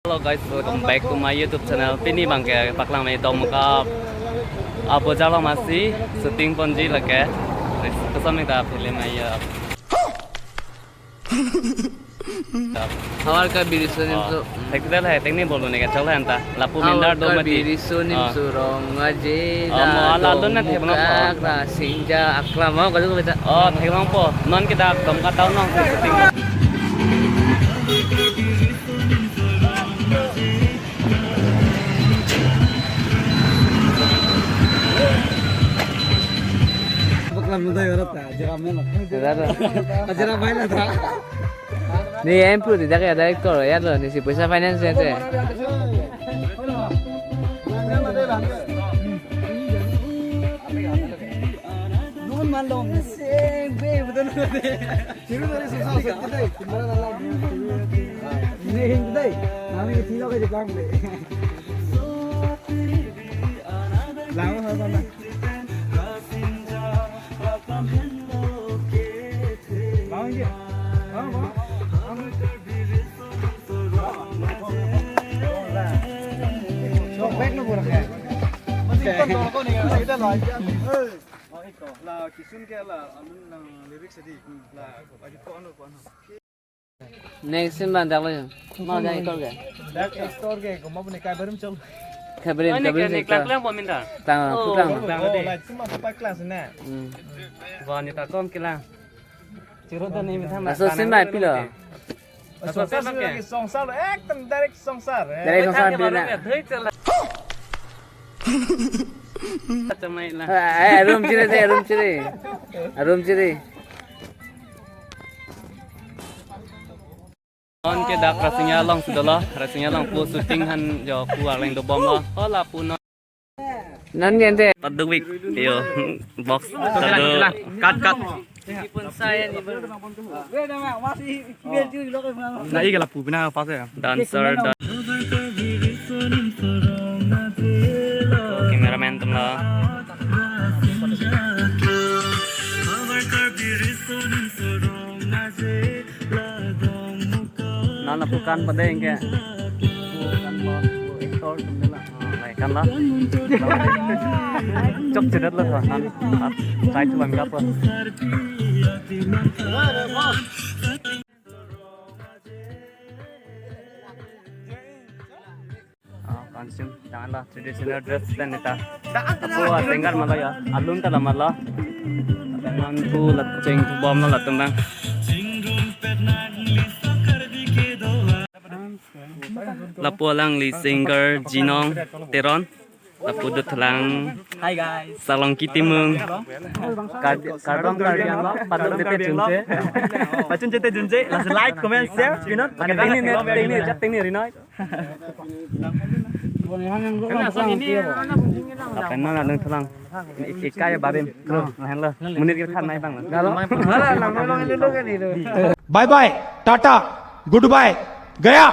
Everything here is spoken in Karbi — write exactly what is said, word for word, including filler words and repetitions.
Hello guys, welcome back to my YouTube channel. Pini abangke paklang me Domka, ah, bojar along masi shooting ponji lake. Koson ta film ayo. Havar Karbi Riso Nimso. Thekdel hai, tekni bolu ne kachal hai anta. Lapu Havar mindar do Karbi mati. Riso Nimso Rong Aje. Oh, mo la ala alun na thek bang Domka po. Krasinja Aklam, oh, kalu beta. Oh, thek bang po. Non kita Domka town nong shooting. Baklam nudai orang ta, jeram melo. Jeram. Jeram main ta. Ne M P tidak ya director ya lo, ne si pusa finance ya te. Nun man long sing be betul. Chiru dari susah sakit dai, kemana lagi? Ini hing dai, kami kecil aja di Bangli. Lama sama. Bang, iya. Bang, bang. Sobek lo borak ya. Masih ikut dorong nih, kita lo aja. Oh, iko. La kisun ke la, amun nang lirik sedih. La, lagi ko anu, ko anu. Next scene ban dak lo. Mau jadi aktor ke? Dak aktor ke, ko mau punya kabar muncul. Kabarin, kabarin ke, sih, klak klak peminta. Tang, oh, putang. Oh, la cuma apa kelas na? Hmm. Wah, ni takon kelang. Chiro dan ni minta. Aso scene ban pilo. Aso scene ban ke? Songsar, ekdom direct songsar, eh. Direct songsar pilo na. Macam main lah. Eh, eh, room chiri deh, room chiri. Room chiri. Non ke dak Rasinja along si dolo, Rasinja along pu shooting han jo pu arleng dobom lo. Hola pu non. Non gente. Paduk wik, yo, box, paduk. Cut, cut. Na, iya ke lapu bina pas ya. Dancer, dan-, cameraman atum lo. Nana pukan pada yang kayak pukan mau actor sendela. Lai kan la. Chok chedat la tha nan. Try to bang apa. Ah, kansim, jangan la traditional dress dan neta. Apo, ah, singer malah ya. Alun ta la malah. Nangku la cheng bom la la tembang. Lapu alangli singer Jinong Teron. Lapu dothulang. Hi guys. Salongki Timung. Kar-, Kardom Karbi Anglong. Paduk dete junche. Pachun chete junche. Laso like, comment, share, pinot. Tingni ne, tingni, chat tingni rinoi. Lapen non adung thulang. Ik-, ikai barim. Lo, lahen lo. Monit ke than nai bang lo. Bye bye, tata, goodbye, gaya.